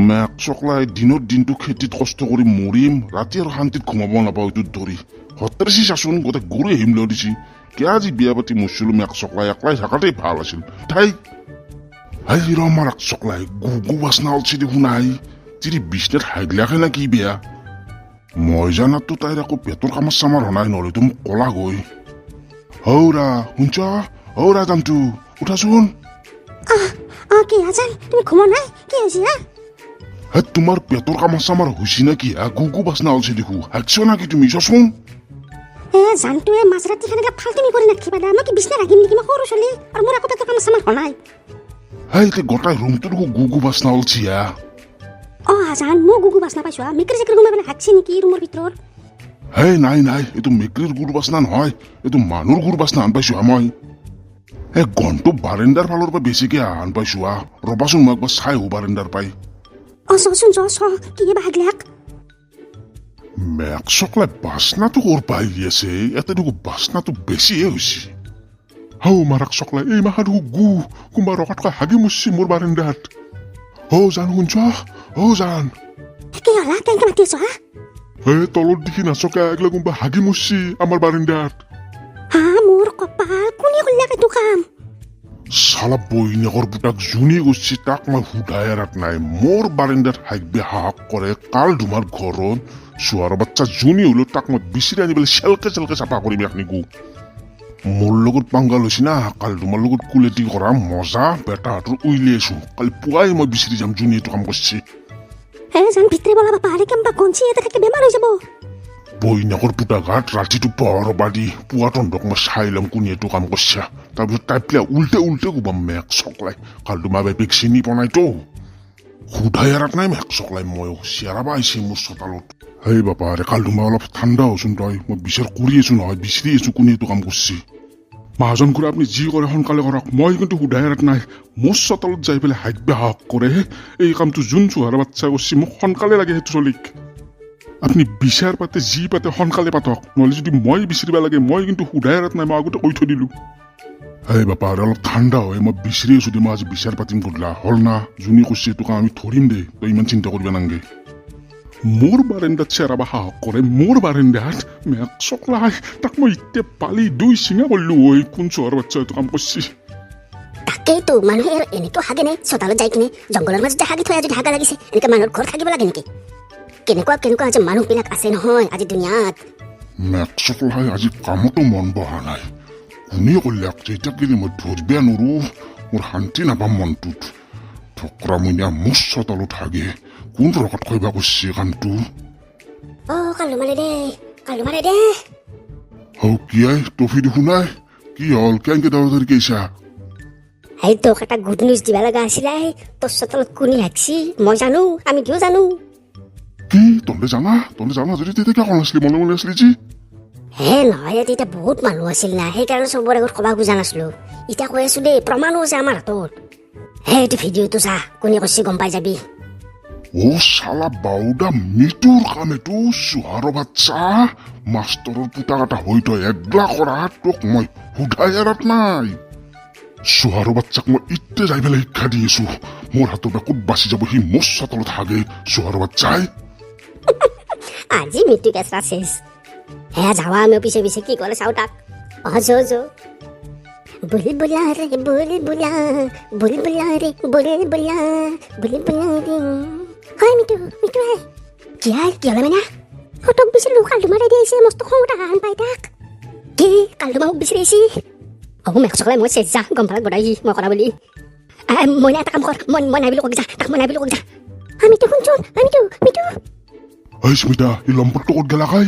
Make চকলাই দিনত দিনটো খেতিত কষ্ট কৰি মৰিম, ৰাতি আৰু শান্তিত ঘুমাব নাপাওঁ। এইটোত ধৰি হত্যাৰছি চাচোন, গোটেই গৰু হিমলৈ দিছি। কিয় আজি বিয়া পাতি মৰিছিলো? মেক চকলাই একলাই থাকাতেই ভাল আছিল। ঠাই হাই ৰ মাৰাক চকলাই, গু গু বাচনা ওলছি দেখোন। নাই তিৰি বিছনাত হাগলাখে না কি বেয়া? মই জানাতো তাইৰ একো পেটৰ কামৰ চামাৰ হোৱা নাই, নহ'লেতো মোক কলা গৈ। হৌৰা শুনছ? হৌৰা জানটো, উঠাচোন। অ, কি আজান, তুমি ঘুমা নাই? কি হৈছে হা? হে, তোমাৰ পেটৰ কামৰ চামাৰ হৈছে নে কি হা? গু গু বাচনা ওলছে দেখো, হাগছ না কি তুমি? চচোন। এ জানটোৱে, মাজ ৰাতি সেনেকে ফাল্টুমি কৰি নাথাকিবা দা। মই কি বিছনা ৰাখিম নেকি? মই সৰু ছোৱালী আৰু মোৰ একো পেটৰ কাম চামাৰ হোৱা নাই। হে, এতিয়া গোটাই ৰুমটো দেখো গু গু বাচনা ওলছি হা। অ আজান, মই গুগু বাচনা পাইছো হা। মেকৰী চেকৰী সোমাই পেলাই হাগছি নেকি ৰুমৰ ভিতৰত? হে, নাই নাই, এইটো মেকৰীৰ গুৰ বাচনা নহয়, এইটো মানুহৰ গুৰ বাচনা আন পাইছো হা মই। এই গনটো বাৰেণ্ডাৰ ফালৰ পৰা বেছিকে আন পাইছো হা। ৰবাচোন, মই একবাৰ চাই আহো বাৰেণ্ডাৰ পাই। অ, চচোন, চ চ, কি বা হাগলাক। মেক চকলাই বাচনাটো ক'ৰ পাই আছে? ইয়াতে দেখো বাচনাটো বেছিহে হৈছে। হৌ মাৰাক চকলাই, এই মাহা দেখো গু, কোনোবা ৰকাত থকা হাগি মুচছি মোৰ বাৰেণ্ডাত। হৌ জান, শুনছ? হৌ জান। কি হলা? কেনেকে মাতি আছ হা? হে, তলত দেখি নাচকে, এগলা কোনোবা হাগি মুচছি আমাৰ বাৰেণ্ডাত। হা, মোৰ কপাল, কোনে কৰিলাক এইটো কাম? চালা বৈনেকৰ পুতাক যোনে গৈছে তাক মই সোধাই এৰাত নাই। মোৰ বাৰেণ্ডাত হাগবে সাহস কৰে কাল তোমাৰ ঘৰত চোৱাৰ বাচ্চা যোনে হ'লেও তাক মই বিচাৰি আনি পেলাই চেলকে চেলকে চাফা কৰিম এখনি গু। মোৰ লগত পাংগা লৈছি না কাল তোমাৰ লগত কুলেটি কৰা মজা বেটাহঁতৰ উইলি আছো। কালি পুৱাই মই বিচাৰি যাম যোনে এইটো কাম কৰিছে। হে জান, ভিতৰে বলা বাপা, আৰে কেম্বা গঞ্চি ইয়াতে থাকিলে বেমাৰ হৈ যাব। বৈনাকৰ পুতাঘাট ৰাতিটো পোহৰ দি পুৱা তহঁতক মই চাই ল'ম কোনে এইটো কাম কৰিছা। তাৰপিছত তাই পেলাই উল্টে উল্টে কোবাম। মেক চকলাই কাল তোমাৰ বাপেক চিনি পোৱা নাইতো, সোধাই এৰাত নাই। মেক চকলাই ময়ো চিয়াৰাবা আহিছে মোৰ চোতালত। হেই বাপা ৰে, কাল তোমাৰ অলপ ঠাণ্ডা হচোন তই। মই বিচাৰ কৰি আছো নহয়, বিচাৰি আছো কোনে এইটো কাম কৰিছে। মহাজন খুৰা, আপুনি যি কৰে সোনকালে কৰক, মই কিন্তু সোধাই এৰাত নাই। মোৰ চোতালত যাই পেলাই হাগবে সাহস কৰে, এই কামটো যোন চোহাৰ বাচ্চা কৰিছে মোক সোনকালে লাগে সেইটো চলিক। আপুনি বিচাৰ পাতে যি পাতে সোনকালে পাতক, নহ'লে যদি মই বিচাৰিব লাগে মই কিন্তু সোধাই এৰাত নাই, মই আগতে কৈ থৈ দিলোঁ। হেই বাপা ৰে, অলপ ঠাণ্ডা হয়, মই বিচাৰি আছো দে। মই আজি বিচাৰ পাতিম গধূলা হ'ল না, যোনে কৰিছে এইটো কাম আমি ধৰিম দে, তই ইমান চিন্তা কৰিব নালাগে। মোৰ বাৰেণ্ডাত চেৰাবা সাহস কৰে, মোৰ বাৰেণ্ডাত? মেক চকলাই, তাক মই এতিয়া পালি দুই চিঙা কৰিলোঁ ঐ। কোন চোহাৰ বাচ্চা এইটো কাম কৰিছে? তাকেইতো, মানুহে আৰু এনেকেও হাগে নে চোতালত যাই কিনে? জংঘলৰ মাজতে হাগি থৈ যদি হাগা লাগিছে, এনেকে মানুহৰ ঘৰত হাগিব লাগে নেকি? কেনেকুৱা কেনেকুৱা যে মানুহবিলাক আছে নহয় আজি দুনিয়াত। মেক চকলাই আজি কামতো মন বহা নাই। কোনে কৰিলাক যেতিয়া গেলি মই ধৰিবে নোৱাৰো, মোৰ শান্তি নাপাম মনটোত। থকৰা মইনা মোৰ চোতালত হাগে, কোন ৰকত কইবা কৰিছে কামটো? অ কালো মাৰে দে, কালো মাৰে দে। হৌ কি I toffee দেখো নাই, কি হ'ল? কেনেকে দাউৰি কেইছা? এই তোক এটা গুড নিউজ দিবা লগা আছিলে। তোৰ চোতালত কোনে হাগছি মই জানো, আমি দুয়ো জানো। কি? তহঁতে জানা? তহঁতে জানা যদি তেতিয়া কিয় কোৱা নাছিলি? মনে মনে আছিলি যি? হে নহয়, তেতিয়া বহুত মানুহ আছিল না, সেইকাৰণে চবৰে আগত ক'বা খোজা নাছিলো। এতিয়া কৈ আছো দেই, প্ৰমাণো আছে আমাৰ হাতত। হে, এইটো ভিডিঅ'টো চা, কোনে কৈছে গম পাই যাবি। অ চালা বাউদা মিটুৰ কাম এইটো। চোহাৰ বাচ্চা, মাষ্টৰৰ পুতাক এটা হৈ তই একলা কৰা, তোক মই সোধাই এৰাত নাই। চোহাৰৰ বাচ্চাক মই ইতে যাই পেলাই শিক্ষা দি আছো। মোৰ হাতৰ পৰা ক'ত বাচি যাব সি? মোৰ চোতালত হাগে চোহাৰৰ বাচ্চাই। আজি মৃত্যু কেঁচা চেচ। হে যাৱা, আমি পিছে পিছে কি কৰে চাওঁ তাক। অ যো যো, বুলবুলা ৰে বুলবুলা, বুলবুলা ৰে বুলবুলা, বুলবুলা ৰে। হয় মিটু, মিটু হে কি আই, কি হ'লে মানে? ফটক বিচাৰিলো, কালদুমা ৰেডি আহিছে, মস্ত খং উঠা আন পাই তাক। কি কালদুমা মোক বিচাৰি আহিছি? অ মেখ চকলাই, মই চেচ যা, গম পালে গদাই মই কৰা বুলি। মইনা, এটা কাম কৰ, মই নাই বুলি কক যা, তাক মই নাই বুলি কক যা। মিটু শুনচোন, মিটু, মিটু। ঐ স্মিতা, এই লম্পটটো ক'ত গেলা খাই?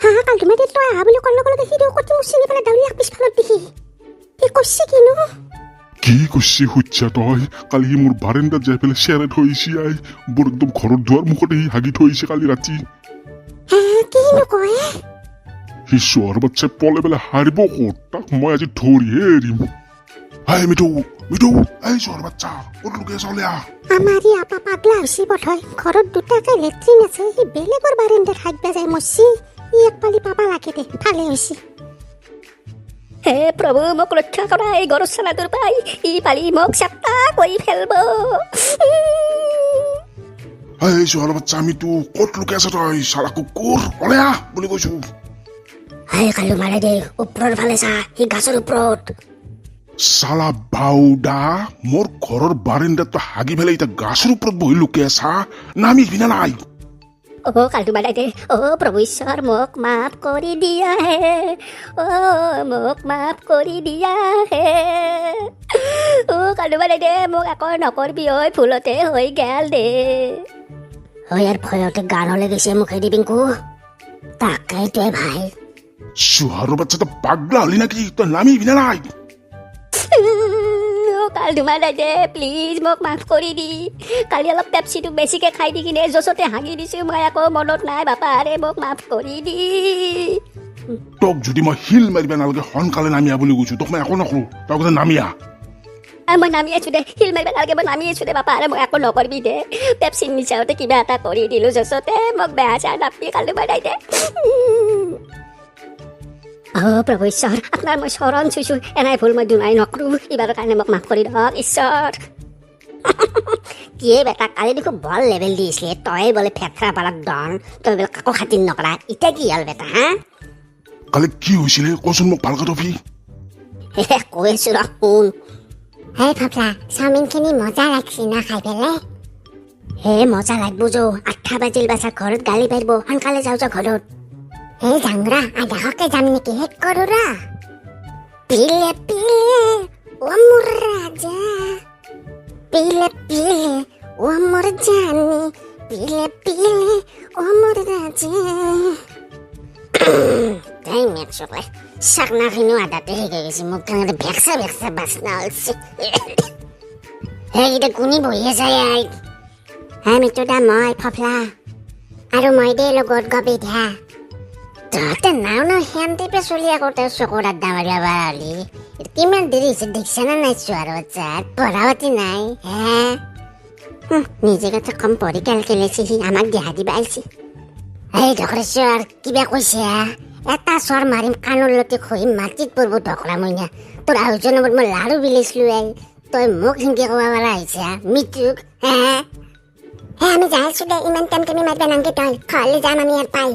হা, কালদুমা দে, তই আহা বুলি কোৱাৰ লগে লগে সি দেখোন কতি মোক চিনি পেলাই দাউৰি পিছফালত দেখি। সি কৈছে কিনো? কি কৈছে সুধছা তই? কালি সি মোৰ বাৰেণ্ডাত যাই পেলাই চেৰে থৈছি I, মোৰ একদম ঘৰৰ দুৱাৰ মুখতে সি হাগি থৈছে কালি ৰাতি। হে, কিনো কয়? সি চোৱাৰ বাচ্চাই পলে পেলাই হাৰিব ক'ত? তাক মই আজি ধৰিহে এৰিম। হাই মিঠু, মিঠু, এই চোৱাৰ বাচ্চা, ক'ত লুকাই আছ? উলিয়া। আমাৰ ই আপা পাগলা হৈছে বোধহয়। ঘৰত দুটাকে লেট্ৰিন আছে, সি বেলেগৰ বাৰেণ্ডাত হাগবা যায় মৰছি। ই এক পালি পাবা লাগে দে, ভালে হৈছে। হে প্ৰভু, মোক ৰক্ষা কৰা এই গৰু চালাটোৰ পাই, ই পালি মোক চেপ্তা কৰি ফেলব। এই চোহাৰ বাচ্চা আমিতো, ক'ত লুকাই আছ তই? চালা কুকুৰ, ওলাই আহ বুলি কৈছো। হে কালো মাৰে দে, ওপৰৰ ফালে চা, সি গাছৰ ওপৰত। চালা বাউদা, মোৰ ঘৰৰ বাৰেণ্ডাত তই হাগি পেলাই এতিয়া গাছৰ ওপৰত বহি লুকাই আছা? নামি পিনে নাই। অ' কালটো মাৰাই দে, অ' প্ৰভু ঈশ্বৰ, মোক মাফ কৰি দিয়া হে, অ' মোক মাফ কৰি দিয়া হে। অ' কালটো মাৰাই দে, মোক আকৌ নকৰবি ঐ, ভুলতে হৈ গেল দে। ঐ, ইয়াৰ ভয়তে গান হলে গৈছে মুখেদি পিংকু। তাকেইটোৱে ভাই। চোহাৰৰ বাচ্চা, তই পাগলা হলি নেকি? তই নামি পিনে নাই। কাল ধুমাই দে, প্লিজ মোক মাফ কৰি দি। কালি অলপ পেপচিটো বেছিকৈ খাই দি কিনে জচতে হাগি দিছোঁ, মই আকৌ মনত নাই বাপা, আৰে মোক মাফ কৰি দি। তোক যদি মই শিল মাৰিব নালাগে, সোনকালে নামি আহ বুলি কৈছো। তোক মই একো নকৰো, তই কৈছে নামি আহ। মই নামি আছো দে, শিল মাৰিব নালাগে, মই নামি আছো দে বাপা, আৰে মই একো নকৰিবি দে। পেপচিৰ নিচাওতে কিবা এটা কৰি দিলোঁ জচতে, মোক বেয়া চেয়া নাপি কাল ধুমাই দে। অ' প্ৰভু ঈশ্বৰ, আপোনাৰ মই শৰণ চুইছোঁ, এনাই ভুল মই দুনাই নকৰোঁ, এইবাৰৰ কাৰণে মোক মাফ কৰি দিয়ক ঈশ্বৰ। কিয়ে বেটা, কালি দেখোন বৰ লেভেল দিছিলে, তই বোলে ফেফৰা পাৰাত ডন, তই বোলে কাকো খাতিৰ নকৰা, এতিয়া কি হ'ল বেটা? হা, কালি কি হৈছিলে কচোন মোক ভালকে তফি। কৈ আছো ৰ, শুন। হে ফফলা, চাওমিনখিনি মজা লাগছি না খাই পেলাই? হে মজা লাগব যো, 8টা বাজিল বাছা, ঘৰত গালি পাৰিব, সোনকালে যাওঁ যা ঘৰত। হে যাং ৰ, আধাকে যাম নেকি, শেষ কৰো ৰ। পিলে পিলে অ মোৰ ৰাজা, পিলে পিলে অ মোৰ জানি, পিলে পিলে অ মোৰ ৰাজা। তাই মেট চকলে চাকনাখিনিও আধাতে শেষ হৈ গৈছে, মুখখনতে ভেকচা ভেকচা বাচনা ওলছে। সেইকেইটা কোনি বহি আছে ইয়াত? হে মিতুদা, মই ফফলা আৰু মই দেই লগত গবিধা। তহঁতে নাও ন শ্যামটিপে চলি আকৌ তেওঁ চকুৰ আড্ডা মাৰিব পাৰা হ'লি। কিমান দেৰি হৈছে দেখিছা নে নাই? চোৱাৰ বাচ্চাৰ পঢ়া পাতি নাই হে, নিজে কথা কম পঢ়ি কেলকেলেছে, সি আমাক দিহা দিবা আহিছে। এই ঢকৰেশ্বৰ কিবা কৈছে, এটা চৰ মাৰিম কাণৰ লতি খহি মাটিত পৰিব ঢকৰা মইনা। তোৰ আয়োজনত মই লাৰু বিলাইছিলো, এই তই মোক সেনকে ক'ব পাৰা আহিছা মৃত্যুক হে? হে আমি যাই আছো দে, ইমান টেমটেমি মাৰিবা নাংগে তই, খোৱালি যাম আমি ইয়াৰ পাই।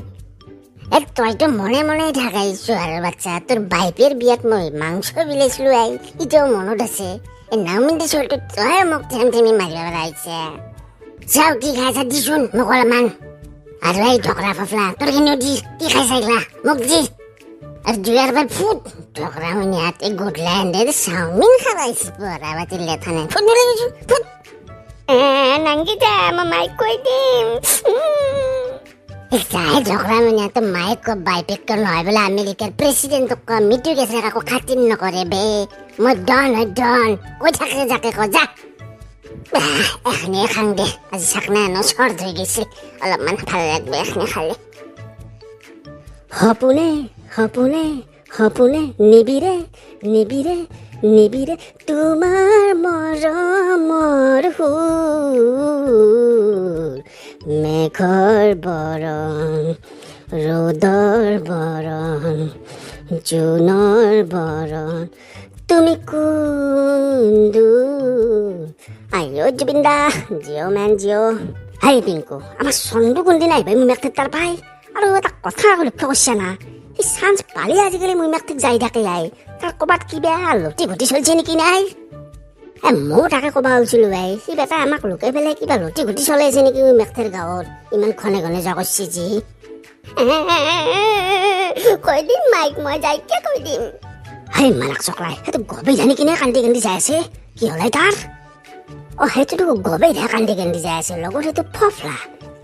এ তইতো মনে মনে থাকাইছো আৰু বাচ্চা, তোৰ বাইপেৰ বিয়াত মই মাংস বিলাইছিলো, I এতিয়াও মনত আছে। এই নাওমিন্দি ছোৱালীটো তই মোক ঠেম ঠেমি মাৰিব পৰা আহিছে। চাও কি খাইছা দিচোন মোক অলপমান। আৰু এই ঢকৰা ফফলা, তোৰ খিনিও দি, কি খাইছা এইগিলা মোক দি। আৰু দুই এবাৰ ফুট ঢকৰা শুনি হাত, এই গধূলা এনে চাওমিন খাবাইছি, পঢ়া পাতিৰ লেঠা নাই, ফুট বুলি কৈছো ফুট। নাংগিতা, মই মাইক কৈ দিম। যাই ঝগড়া মানে তো মায়েক ক বাইপেক নহয় বোলে আমেৰিকাৰ প্ৰেচিডেণ্টক ক, মৃত্যু গেছে কাকো খাতিৰ নকৰে বে, মই ডন হয় ডন কৈ থাকে, যাকে ক যা। এখনিয়ে খাং দে, আজি চাকনা ন চৰ্দ হৈ গৈছিল, অলপমান ভাল লাগব এখনি খালে। সপোনে সপোনে সপোনে নিবিৰে নিবিৰে নিবিৰে তোমাৰ মৰমৰ সুৰ, মেঘৰ বৰণ, ৰ'দৰ বৰণ, জোনৰ বৰণ, তুমি কোন দূৰ। আইঅ জুবিন দা, জিঅ' মেন জিঅ'। হেই পিংকু, আমাৰ চন্দু কোনদিনা আহিব মুমেক তাৰ পাই? আৰু এটা কথা আকৌ লক্ষ্য কৰিছা না, সি চান্স পালে আজিকালি মুমেক যাই থাকে, I তাৰ ক'ৰবাত কিবা লুটি ঘটি চলিছে নেকি নাই? এ ময়ো তাকে ক'ব ওলছিলো, I C বেটা আমাক লুকাই পেলাই কিবা লুটি ঘটি চলাই আছে নেকি মেকথেৰ গাঁৱত, ইমান ঘনে ঘনে যোৱা কৰিছে যি। কৈ দিম মাইক, মই যাইকে কৈ দিম। হেই মালাক চকলাই, সেইটো গবেই জানি কিনে কান্দি কান্দি যাই আছে, কি হ'লে তাৰ? অ সেইটোতো গবেইধা কান্দি কান্দি যাই আছে, লগত সেইটো ফফলা,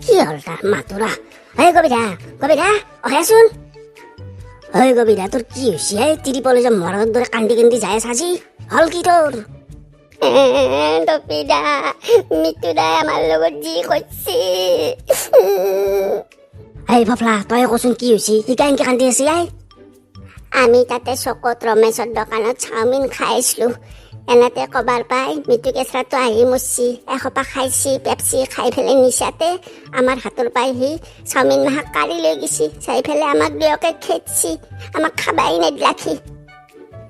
কি হ'ল তাৰ মাতুৰা? হেই গবিধা, গবিধা, অহেচোন। ঐ গবিধা, তোৰ কি হৈছে? এই তিৰিপলে যে মৰাৰ দৰে কান্দি কান্দি যাই আছ আজি, হ'ল কি তোৰ? টপিদা, মিতুদাই আমাৰ লগত যি কৰিছে। এই ফফলা, তই কচোন কি হৈছে, শিকাই এনকে কান্দি আছে I? আমি তাতে চকত ৰমেশৰ দোকানত চাওমিন খাইছিলোঁ, এনেতে কবাৰ পাই মিটু কেঁচৰাটো আহি মৰছি, এসোপা খাইছি পেপচি খাই পেলাই নিচাতে আমাৰ হাতৰ পাই সি চাওমিন মাহা কাঢ়ি লৈ গৈছি, চাই পেলাই আমাক দুয়োকে খেদছি, আমাক খাবাই নেদিলাক সি।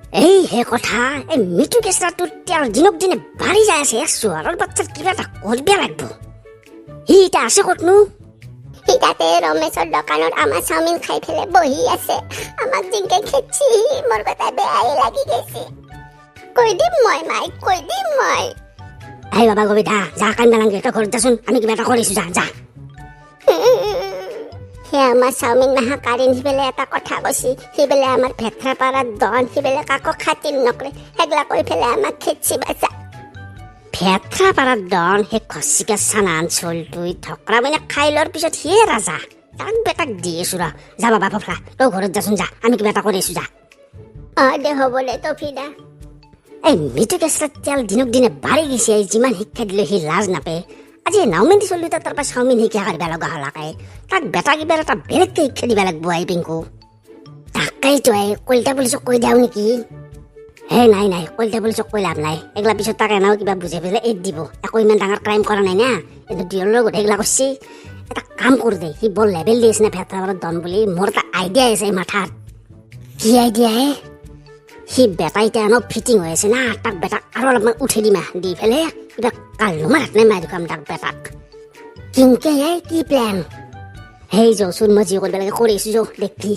এই হে কথা, এই মৃত্যু কেঁচৰাটোৰ তেল দিনক দিনে বাঢ়ি যাই আছে। চোৱাৰৰ বাচ্চাৰ কিবা এটা কৰিব লাগিব। সি এতিয়া আছে ক'তনো? সি তাতে ৰমেশৰ দোকানত আমাৰ চাওমিন খাই পেলাই বহি আছে। আমাক জিংকে খেদছি, মোৰ কথা বেয়াই লাগি গৈছে। কৈ দিম মই মাইক, কৈ দিম মই। এই বাবা গোবিধা, যা, কান্দ নালাগে, তই ঘৰত যাচোন, আমি কিবা এটা কৰিছো, যা যা। সি আমাৰ চাওমিন মাহা কাঢ়ি নি পেলাই এটা কথা কৈছি, সি বোলে আমাৰ ভেটৰাপাৰাত ডন, সি বোলে কাকো খাতিৰ নকৰে, সেইগিলা কৈ পেলাই আমাক খেদছি বাচা। ভেটৰাপাৰাত ডন সেই খচিকা চানান চলটোই ঠকৰা মানে খাই লোৱাৰ পিছত সিয়ে ৰাজা। তাক বেটাক দি আছো ৰ। যা বাবা ফফলা, তই ঘৰত যাচোন, যা, আমি কিবা এটা কৰি আছো, যা। অ দে, হ'ব দে তফিদা। এই মৃত্যু কেঁচৰাৰ তেল দিনক দিনে বাঢ়ি গৈছে। যিমান শিক্ষা দিলে সি লাজ নাপায়। আজি নাওমেন্দি চলি তাৰ পৰা চাওমিন শিক্ষা কৰিব লগা হলাকে। তাক বেটা কিবা এটা বেলেগকে শিক্ষা দিব লাগিব। এই পিংকু, তাকেইতো, এই কলিতা পুলিচক কৈ দিওঁ নেকি? হে নাই নাই, কলিতা পুলিচক কৈ লাভ নাই। এগলা পিছত তাক এনেও কিবা বুজাই পেলাই এৰি দিব। একো ইমান ডাঙৰ ক্ৰাইম কৰা নাই না, কিন্তু দুয়োৰ লগত সেইগিলা কৰিছে। এটা কাম কৰোঁ দে, সি বৰ লেবেল দি আছে না ভেটৰাপাৰাত ডন বুলি। মোৰ এটা আইডিয়া আছে এই মাথাত। কি আইডিয়া হে? সি বেটা এতিয়া এনেও ফিটিং হৈ আছে না, তাক বেটাক আৰু অলপমান উঠি দিম, দি পেলাই কিবা কালুমাৰ হাত নাই মাৰি খাম তাক বেটাক। কিনকে হে, কি প্লেন? সেই যচোন, মই যি কৰিব লাগে কৰি আছো, যৌ দেখি।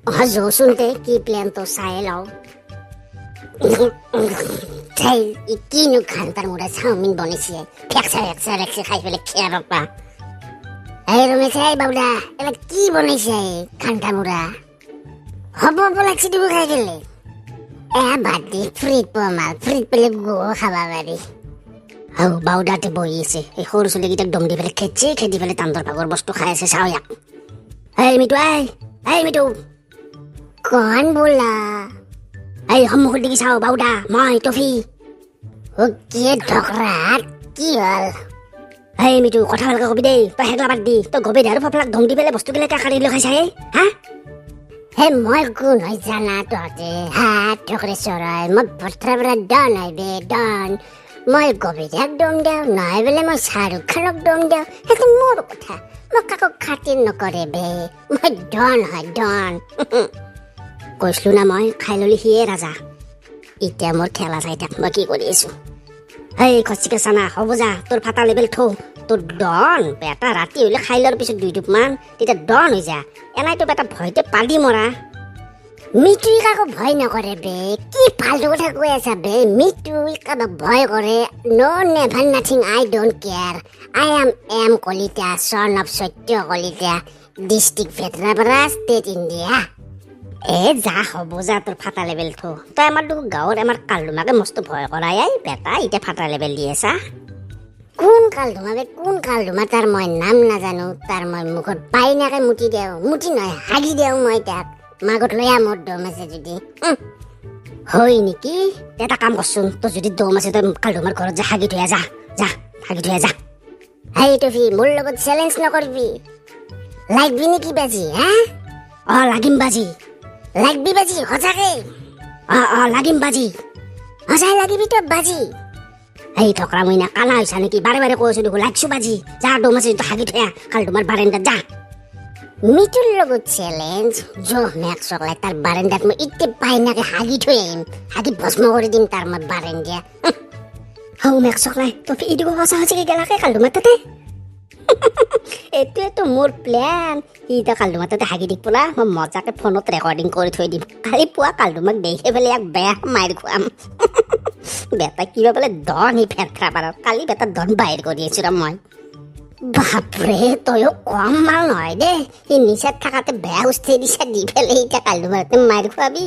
অ যচোন তে, কি প্লেন তো চাই লওঁ। ঠেই, ই কিনো ঘণ্টাৰ মূৰে চাওমিন বনাইছে, ফেকচা ফেকচা লাগছে খাই পেলাই খেৰৰ পৰা। এই ৰমেশ, এই বাবুদা, এইবিলাক কি বনাইছে ঘণ্টা মূৰা? হ'ব হ'ব লাগছে দিব খাই গেলে। এ বাদ দি, ফ্ৰীত পোৱা মাল, ফ্ৰীত পেলাই গো খাব পাৰি। আৰু বাউদাতে বহি আছে, এই সৰু ছোৱালীকেইটাক দম দি পেলাই খেদছে, খেদি পেলাই তান্দৰ ভাগৰ বস্তু খাই আছে। চাওঁ ইয়াক। এই মিটু, এই এই মিটু। কণ বোলা? এই সন্মুখত দেখি চাওঁ, বাউদা, মই টফি। অ কি ঢকৰাত, কি হ'ল? এই মিটু, কথা ভালকে কবি দেই। তই সেইগিলা বাদ দি, তই গবে দে আৰু ফফলাক দম দি পেলাই বস্তুগিলা কাঢ়ি লৈ খাইছা হা? হে মই কোন হয় জানা তহঁতে? হাত ঠকৰে চৰাই, মই ভট্টাৰ পৰা ডন হয় বে, ডন। মই গবিতাক দম দিওঁ, নহয় বোলে মই শ্বাহৰুখ খানক দম দিওঁ, সেইটো মোৰ কথা। মই কাকো খাতিৰ নকৰে বে, মই ডন হয়, ডন। কৈছিলো না মই, খাই ললি সিয়ে ৰাজা। এতিয়া মোৰ খেলা চাই থাক, মই কি কৰি আছো। এই খচিকা চানা, হ'ব যা, তোৰ ফাটা লেবেল থৌ। তোৰ ডন বেটা ৰাতি হ'লে খাই লোৱাৰ পিছত দুই টোপমান তেতিয়া ডন হৈ যা। এনাইতো বেটা ভয়তে পালি মৰা। মিটুই কাকো ভয় নকৰে বে। কি ফাল্টু কথা কৈ আছা বে? মিটুই কাৰোবাক ভয় কৰে? No, never, nothing, I don't care. I am M Kalita, son of Satya Kalita, district Bhetrapara, state India. এ যা, হ'ব যা, তোৰ ফাটা লেবেল থৌ। তই আমাৰ দেখোন গাঁৱত আমাৰ কালুমাকে মস্ত ভয় কৰাই, I বেটা এতিয়া ফাটা লেবেল দি আছা। কোন কালধুমা বে? কোন কালধুমা? তাৰ মই নাম নাজানো। তাৰ মই মুখত পাইনাকে মুতি দেওঁ, মুতি নহয়, হাগি দেওঁ মই তাক। মাগত লৈ আহ মোৰ দম আছে যদি। হয় নেকি? এটা কাম কৰচোন, তই যদি দম আছে তই কালধুমাৰ ঘৰত যা, হাগি থৈ আহ, যা যা, হাগি থৈ আহ, যা। হেই টফি, মোৰ লগত চেলেঞ্জ নকৰিবি। লাগবি নেকি বাজি হা? অ লাগিম বাজি। লাগবি বাজি সঁচাকে? অ অ লাগিম বাজি। সঁচাই লাগিবি তই বাজি? এই ঠকৰা মইনা, কানা হৈছা নেকি? বাৰে বাৰে কৈ আছো দেখোন, লাগছো বাজি। যা, দম আছে তই হাগি থৈ আহ কালধুমাৰ বাৰেণ্ডাত, যা। মিটুৰ লগত চেলেঞ্জ? য মেক চকলাই, তাৰ বাৰেণ্ডাত মই ইতে পাইনাকে হাগি থৈ আহিম, হাগি ভস্ম কৰি দিম তাৰ মই বাৰেণ্ডিয়া। হৌ মেক চকলাই, তই এইটো সঁচা সঁচিকে গেলাকে কালধুমাৰ তাতে? এইটোৱেতো মোৰ প্লেন। সি এতিয়া কালধুমাৰ তাতে হাগি দিব না, মই মজাকে ফোনত ৰেকৰ্ডিং কৰি থৈ দিম। কালি পুৱা কালধুমাক দেখি পেলাই ইয়াক বেয়া মাৰি খুৱাম। বেটা কিবা বোলে ডন, সি ফেথৰা পাৰত কালি বেটা ডন বাহিৰ কৰি আছো ৰ মই। বাপৰে, তয়ো কম মাল নহয় দেই। সি নিচাত থাকাতে বেয়া উষ্ঠি দিছা দি পেলাই এতিয়া কালধুমাৰতে মাৰি খুৱাবি।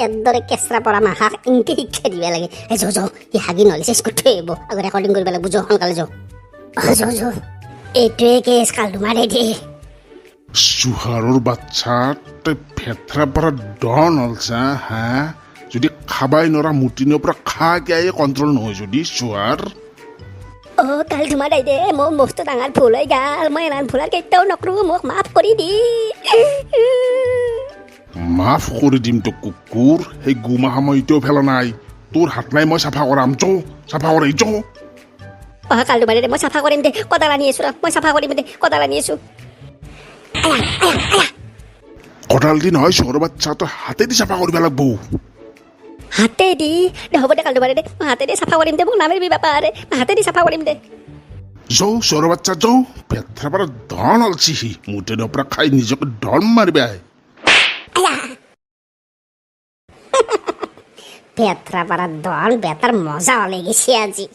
একদৰে কেঁচৰা পৰা মাহাক এনেকে শিক্ষা দিব লাগে। এই যৌ যৌ, সি হাগি নহ'লে চেচ কৰি থৈ আহিব। আকৌ ৰেকৰ্ডিং কৰিব লাগিব, যৌ সোনকালে যৌ। অ যৌ যৌ, এইটোৱে কেছ কালধুমাৰে দে। চুহাৰৰ বাচ্ছা, তই ভেটৰা পৰা ডন হ'লছা হা? যদি খাবাই নৰা মুটিনৰ পৰা খা কিয় কণ্ট্ৰল নহয় যদি চুহাৰ। অ কালধুমা দাই দে, মোৰ মস্ত ডাঙৰ ভুল হৈ গ'ল। মই ইমান ভুল আৰু কেতিয়াও নকৰোঁ, মোক মাফ কৰি দি। মাফ কৰি দিম তোক কুকুৰ। সেই গুমাহা মই এতিয়াও ফেলা নাই। তোৰ হাত নাই, মই চাফা কৰাম। যৌ চাফা কৰে যৌ। অ কালধুমা দে, মই চাফা কৰিম দে, কোদাল আনি আছো ৰ, মই চাফা কৰিম দে, কোদাল আনি আছো। কোদাল দি নহয় চহৰৰ বাচ্ছা, তই হাতেদি চাফা কৰিব লাগব। হাতেদি? দে হ'ব দে কালটো বাৰে দে, মই হাতেদি চাফা কৰিম দে, মোক নামাৰিবি বাপা। আৰে, মই হাতেদি চাফা কৰিম দে। যৌ চহৰৰ বাচ্ছা যৌ, পেটৰ পৰা ধন অলছি সি মুঠে পৰা খাই নিজকে ধন মাৰিবি আহে। পেটৰা পাৰা দল বেটাৰ মজা ওলাই গৈছে আজি।